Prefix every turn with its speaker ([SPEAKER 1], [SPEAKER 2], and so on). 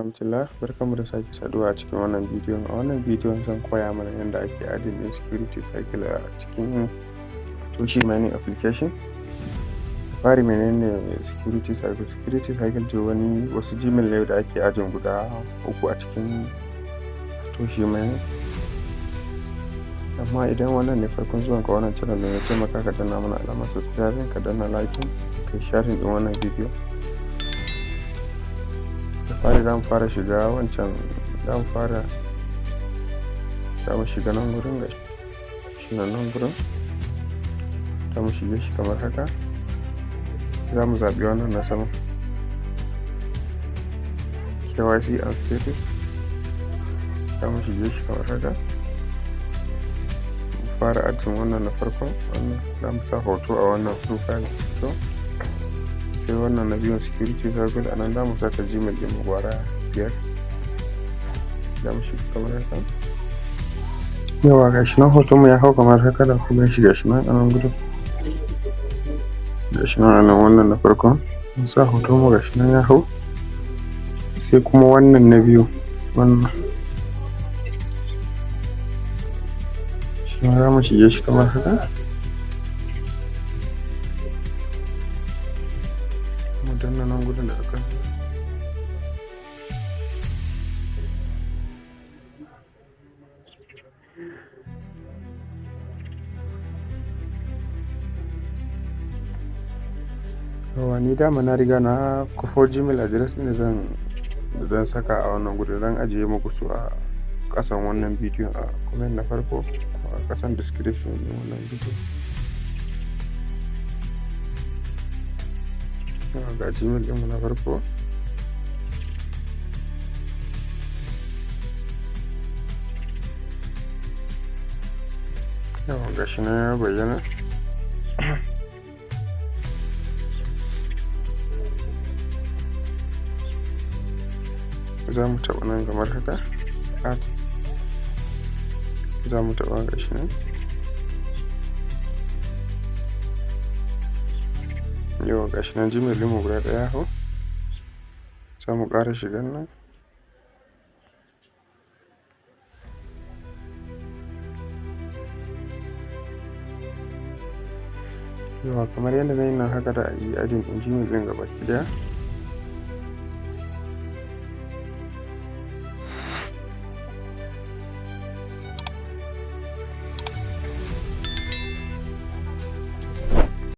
[SPEAKER 1] Warahmatullah, barkanmu da sake saduwa a cikin wannan bidiyon. A wannan bidiyon zan koya mana yadda ake adding ɗin security cycle a cikin Satoshi mining application. Da fari, menene security cycle? Security cycle ce wani wasu Gmail ne da ake adding guda uku a cikin Satoshi mining. Amma idan wannan ne farkon zuwanka wannan channel ne, ya taimaka ka danna mana alamar subscribing, ka danna liking, ka yi sharing ɗin wannan bidiyo. Da fari za mu fara shiga wancan, za mu fara, za mu shiga nan gurin, ga shi nan gurin, za mu shige shi kamar haka. Za mu zaɓi wannan na sama, KYC and status. Za mu shige shi kamar haka, mu fara adding wannan na farkon. Wannan za mu sa hoto a wannan profile picture. Sai wannan na biyun, security circle, a nan za mu saka Gmail ɗin mu ƙwara biyar. Za mu shiga kamar haka. Yawwa, ga shi nan hoton mu ya hau kamar haka da ku gan shi. Ga shi nan a nan gurin, ga shi nan a nan. Wannan na farkon mun sa hoton mu, ga shi nan ya hau. Sai kuma wannan na biyu, wannan shi ma za mu shige shi kamar haka, mu danna nan gurin da aka. Yawwa, ni dama na riga na kwafo Gmail address ɗin da zan saka a wannan gurin. Zan ajiye muku su a ƙasan wannan bidiyon, a comment na farko ko a ƙasan description ɗin wannan bidiyon. Ga Gmail ɗinmu na farko. Yawwa, ga shi nan ya bayyana. Za mu taɓa nan kamar haka, add za mu taɓa, ga shi nan. Yawwa, ga shi nan Gmail ɗinmu guda ɗaya ya hau. Za mu ƙara shigan nan. Yawwa, kamar yadda na yi nan, haka za a yi adding ɗin Gmail ɗin gabaki ɗaya.